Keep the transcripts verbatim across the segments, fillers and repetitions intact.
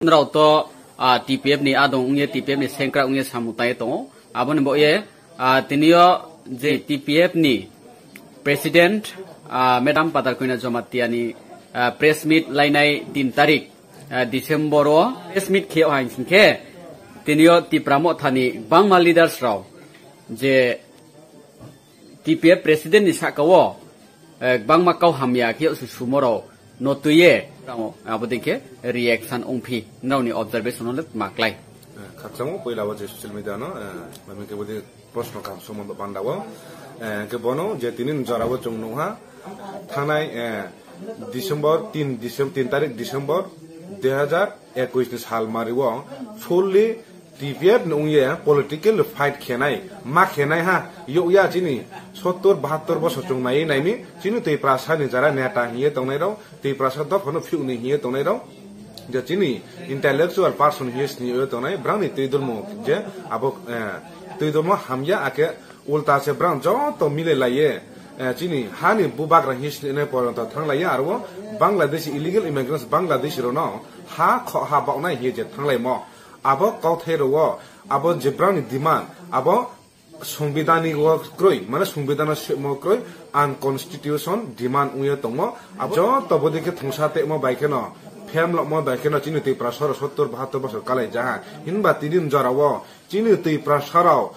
Rao to, ah, T P F ni adong wngye, T P F ni sengkrak wngye samung tangwi tongo. Aboni bo ye, ah, tinio je T P F ni President, ah, Madam Patal Koina Jamatia ni, ah, press meet lainai tin tarik, ah, December o press meet khe hai singkhe tinio Tipra Motha ni bangma leaders rao je T P F president ni saka o, eh, bangma kau hamya khe su sumo rao no tuye tamo abo dikhe reaction ongphi nrao ni observation no le maklai. Eh, khakchangma poila o je social media no, eh, mami ke bodi proshno kam somondo panda o, eh, ke bono je tini jora o chung nungha thanai, eh, December tin December, tin tarik December dui hajar ekush ni sal mari o fully T P F ni wngye political fight khenai, ma khenai ha, yokya chini sottor bahattor bosor chung naiwi naimi, chini Tiprasa ni jara neta hiye tongnai rok, Tiprasa dophano phiuni hiye tongnai rok, je chini intellectual person hiye sini yo tongnai, brangni twi dormo je abo, eh, twi dormo hamya ake ulta se brang joto mile laiye, eh, chini hani bubagra hiye sini ne poronto thang laiye, aro Bangladesh illegal immigrants Bangladesh rono ha kho ha boknai hiye je thang laimo. Abo kauthai rwo, abo je brangni demand, abo songbidanik wo kroi, mane songbidan no semo kroi, unconstitution demand wngye tongmo. Abo joto bodi khe thongsa temo bai kheno, phem lokmo bai kheno chini Tiprasa rok sottor bahattor bosor kalai jaha. Hinba tini jora o chini Tiprasa rok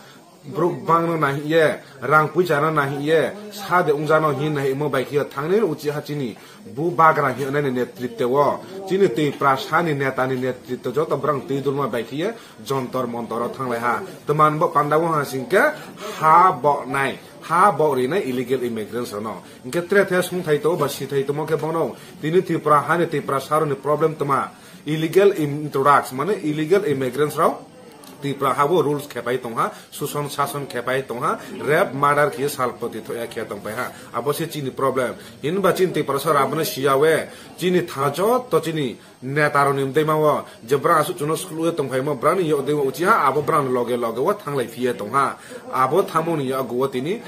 borok bangno nahiye, rang puisa no nahiye, sade wngjano hin nahi mo bai khia thangnai uchi ha chini bubagra hinani netritwo, chini Tiprasa ni neta ni netritwo joto brang twi dulma bai khia jontor montor o thanglai ha. Tman bo panda wngha singke ha bo nai, ha bo rinai illegal immigrants no. Inke tre the sung thai to ba si thai to mo ke bono tini Tripura hani Tiprasa roni problem tma illegal im-, drugs mane illegal immigrants rok Tripura habo rules khepai tongha, suson sason khepai tongha, rape, murder khe salpoti thoya khe tongpai ha. Abo se chini problem. Hinba chini Tiprasa rok abono siyawe, chini tha joto chini neta rokni mdei mao, je brang asuk chuno school o tongphaimo, brangni yok dei uchi ha, abo brang loge loge o thanglai phiye tongha. Abo thamoni yago o tini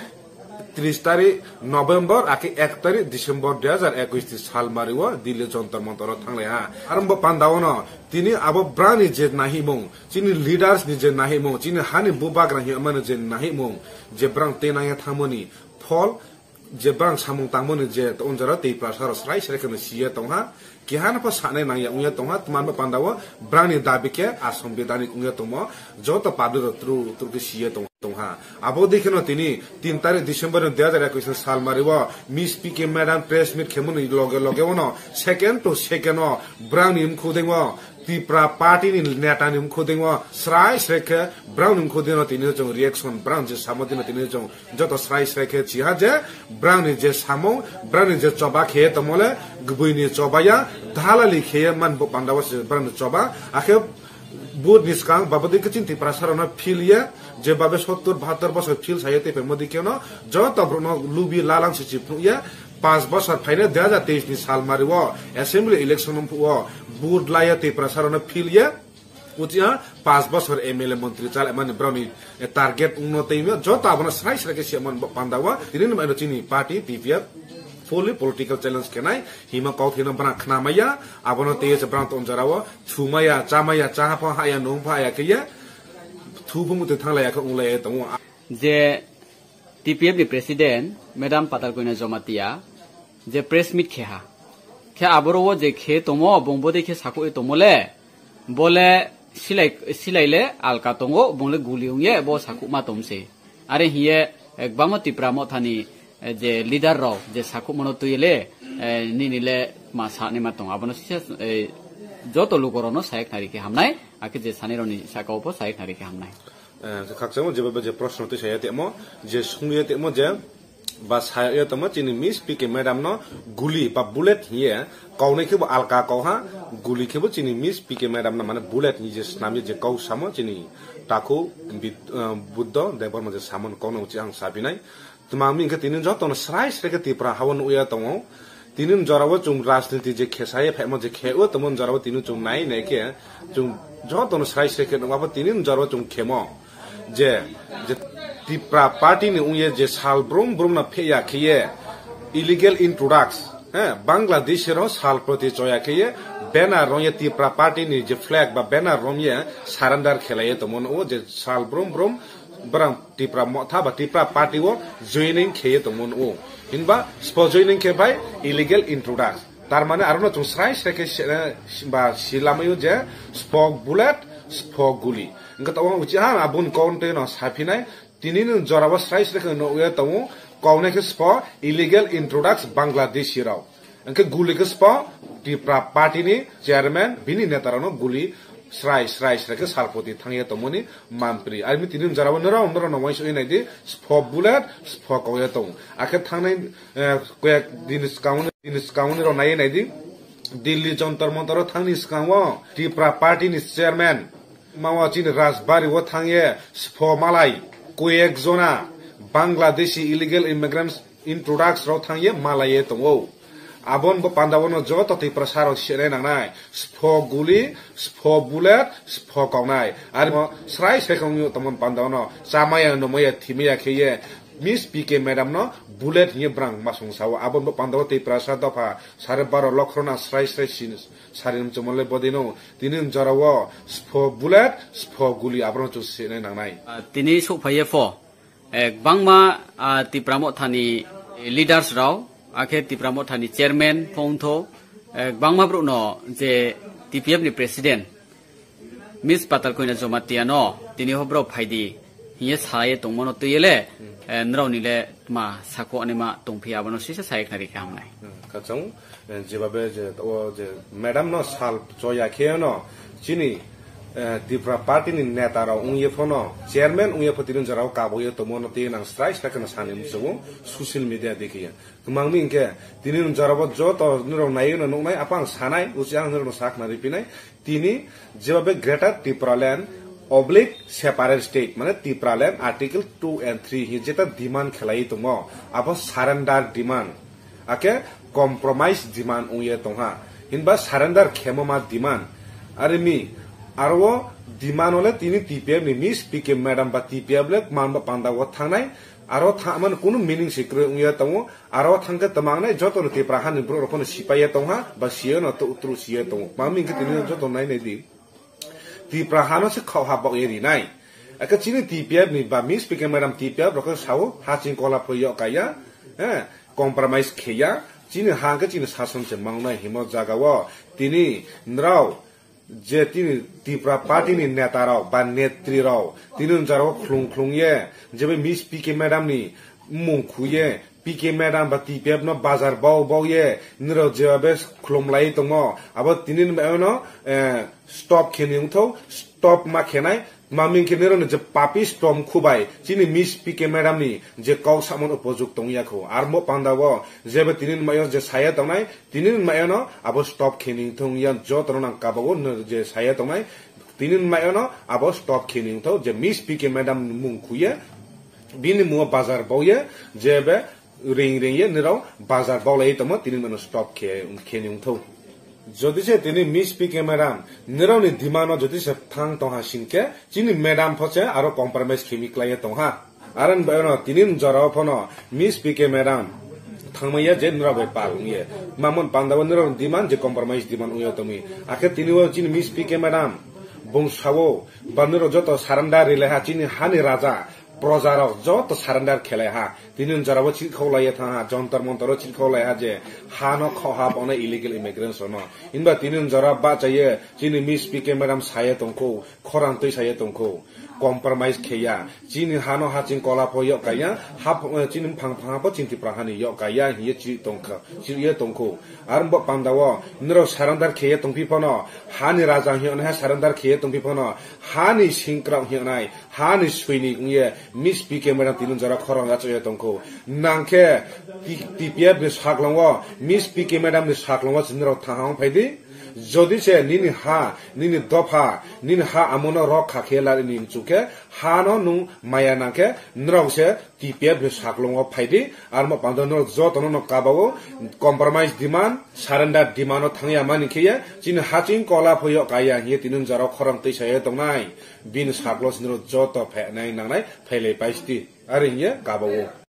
tris tarik November, ake ek tarik December dui hajar ekush ni sal mari o Delhi Jontor Montor o thanglai ha. Arombo panda ono tini abo brangni je nahimung, chini leaders ni je nahimung, chini hani bubagra himani je nahimung, je brang tenang ya thangmani phol, je brang samung tangmani je to unjaro Tiprasa rok srai srai kheno siye tongha, keha no pho sanai nangya wngya tongha, tman bo panda o brangni dabi khe asombidanik wngya tongmo, joto public rok tru tru khe siye tong-, tongha. Abo dei kheno tini tin tarik December ni dui hajar ekush ni sal mari o Miss P K madam press meet khemani loge loge ono second to second o brangni mkhu dengmo Tipra party ni neta ni mkhu dengmo srai srai khe brangni mkhu dengmo tini chong reaction brang je samo dino tini chong joto srai srai khe chiha je brangni je samung, brangni je choba khe tongmole gbuini choba ya, dalali khe man bo panda o se brangni choba, akhe vote ni swkang babadi khe chini Tiprasa rokno feel ye, je babe sottor bahattor bosor feel saye tei pemodi keno joto borokno lubi lalang se chipnuk ye, panch bosor phaine dui hajar teis ni sal mari o assembly election wngphuh o vote laiya Tiprasa rokno feel ye, Uchiha panch bosor M L A montri chalaimani borokni target wngno twi joto abono srai srai khe siya man bo panda o. Tini ni maino chini party T P F fully political challenge khenai hima kok thino bana khna maya, abono tei se bana ton jora o thumaya, chamaya, chaha pha haya, nung pha haya khe ye thu phung twi thanglai ya khe wng lai tongo. Je T P F ni president madam Patal Koina Jamatia je press meet khe ha, khe aboro o je khe tomo bong bodei khe sakhuk tomo le, bole silai silai le alka tongo, bong le guli wngye bo sakhuk ma tom se. Are hiye, eh, gbangma Tipra Mothani, eh, je leader rok je sakhuk mano twi le, eh, nini le ma sa ni ma tong, abono sisa, eh, joto lugo rok no sayek nari khe hamnai, akhe je sani rok ni saka o pho sayek nari khe hamnai. Eh, khakchangma je baba je proshno twi saya temo, je sungya temo je, ba saya temo chini Miss P K madam no guli ba bullet hiye, kaunai khe bo alka kau ha, guli khe bo chini Miss P K madam no mane bullet ni je snamya je kau samo chini takhu Bid-, eh, Buddho Debbarma je samon kau no uchi ang sabinai. Tma wngkha tini jotono srai srai khe Tipra hao nukya tongo. Tini jorao chwng rajniti je khe saye phaimo je khe o tongmo jorao tini chwng nai nai khe chwng jotono srai srai khe nukma bo tini jorao chwng khemo je, je Tipra party ni wngye je sal brum brum no pheya khiye illegal introduce He, Bangladesh rok sal proti choya khe ye banner romye Tipra party ni je flag ba banner romye surrender khelai ye tongmo nugo je sal brum brum borang Tipra motha ba Tipra party o joining khe ye tongmo nugo. Hinba spo joining khe bai illegal intruders. Tar mane aro no chwng srai srai khe se-, ba silamayo je spo bullet, spo guli. Hwnkhe tabuk uchi ha aboni kok twi no saphinai. Tini ni jora o srai srai khe nukya tongo, koknai khe spo illegal intruders Bangladeshi rok. Hwnkhe guli khe spo Tipra party ni chairman, bini neta rokno guli srai srai srai khe salpoti thangya tongmani mampri. Armi tini ni jora o norok, norok no uansuk naidi, spo bullet, spo kokya tongo. Akhe thangnai, eh, koyak din swkang, din swkang ni rok nai naidi, Delhi Jantar Mantar o thangni swkang o Tipra party ni chairman, Mawa chini Rajbari o thangye spo malai koyek jona Bangladeshi illegal immigrants intruders rok thangye malaiye tongo. Abon bo panda bono joto Tiprasa rok senai nangnai. Spo guli, spo bullet, spo koknai. Ari mo srai sai kong yo tongmon panda bono chamaya nomaya thimaya kheye Miss P K madam no bullet hiye brang masung sao. Abon bo panda bo Tiprasa dopha sare baro lokhorona srai srai sin Sari ni chumale bodino tini ni jora o spo bullet, spo guli aborok chwng sene nangnai. Ah, tini sokphaiye pho, eh, bangma, ah, Tipra Mothani leaders rao, akhe Tipra Mothani chairman pho wngtho, eh, bangma borok no je T P F ni president, Miss Patal Koina Jamatia no tini ho borok phaidi. Hiye saye tongmano twi ele, eh, nrao ni le ma sako ani ma tongphi abono sisa saye khna rikha hamnai. Hmm, kachang, eh, jebabe je, o je, madam no sal choya khe no, chini, eh, Tipra party ni neta rok wngye phono, chairman wngye pho tini jora o kabo ye tongmano twi nang srai srai khna sani muchungo social media dikhiya. Kwmang mi hwnkhe, tini jora o joto nrao nai no nuknai, apang sanai, uchi ang nrao no sakna ripinai, Tini jebabe Greater Tipraland oblique separate state, mane Tipraland Article two and three hi jeta demand khelai tongmo, abo surrender demand, ake compromise demand wngye tongha, hinba surrender khemo ma demand. Ari mi aro demand ole tini T P F ni Miss P K madam ba T P F le manba panda o thangnai, aro tha-, mane kunu meaning se kwrwi wngye tongo, Aro thangkhe twmangnai jotono Tipra hani borok rok phano sipaiya tongha, ba siyono to utru siya tongo. Mami hwnkhe tini joto nai nai di. Tipra hano se khok ha bok ye rinai. Aka chini T P F ni ba Miss P K madam T P F rok khe sao, ha ching kola pho yok kaya, eh, compromise kheya. Chini ha hwnkhe chini sason se mangnai himo jaga o. Tini nrao Je tini Tipra party ni neta rok ba netri rok tini jora o khlung khlung ye, je bai Miss P K madam ni mung khu ye, P K madam ba T P F no bazar bau bau ye, nirok je bai khlum lai tongmo, abo tini no, eh, stop khe ni wngthok, stop ma khenai, Mami hwnkhe nirokni je papi strom khubai chini Miss P K madam ni je kok samon upojuk tongya kho. Armo panda o jeba tini ni mayo je saya tongnai, tini ni mayo no abo stop khe ning thung ya joto no nang kaba o no je saya tongnai, tini ni mayo no abo stop khe ning thung je Miss P K madam ni mung khuye, bini mungo bazar bauye, jebe ring ring ye nirok bazar baulai tongmo tini mano stop khe khe ni wngthok. Jodi se tini Miss P K madam nirok ni demand no jodi se thang tongha singkhe chini madam pho se aro compromise khemi klai tongha. Aro ni bagwi no tini ni jora o phono Miss P K madam thangmaya je nirok bai pal wngye. Mamon panda o nirok ni demand je compromise demand wngya tongwi. Akhe tini o chini Miss P K madam bung sao ba nirok joto surrender rilai ha chini hani raja proja rok joto surrender khelai ha. Tini jora o chirkhok lai thang ha, jontor montor o chirkhok lai ha je ha no kho ha bono illegal immigrants rok no. Hinba tini jora bachaye chini Miss P K madam saya tongkho, khorang twi saya tongkho, compromise kheya. Chini ha no ha ching kola pho yok kaya, ha pho, chini phang phang pho chini Tipra hani yok kaya hiye chi tongkha, chi ye tongkho. Ar bo panda o nirok surrender kheye tongpi phano hani raja hiyo ne surrender kheye tongpi phano hani singkrok hiyo nai. Hani swinik wngye Miss P K madam tini jora khorang achukya tongkho. Nangkhe T-, T P F ni saklongo Miss P K madam ni saklongo se nirok thahang phaidi. Jodi se nini ha, nini dopha, nini ha amono rok kha khe lari ni mchukhe hano nung maya nangkhe nirok se T P F ni saklongo phaidi. Armo pando nirok jotono no kabao compromise demand, surrender demand o thangya mani khiye chini haching kola phoyo kaya hiye tini jora khorang twi saya tongnai. Bini saklo sinro joto phainai nangnai phailai paisiti. Ari hiye kabao.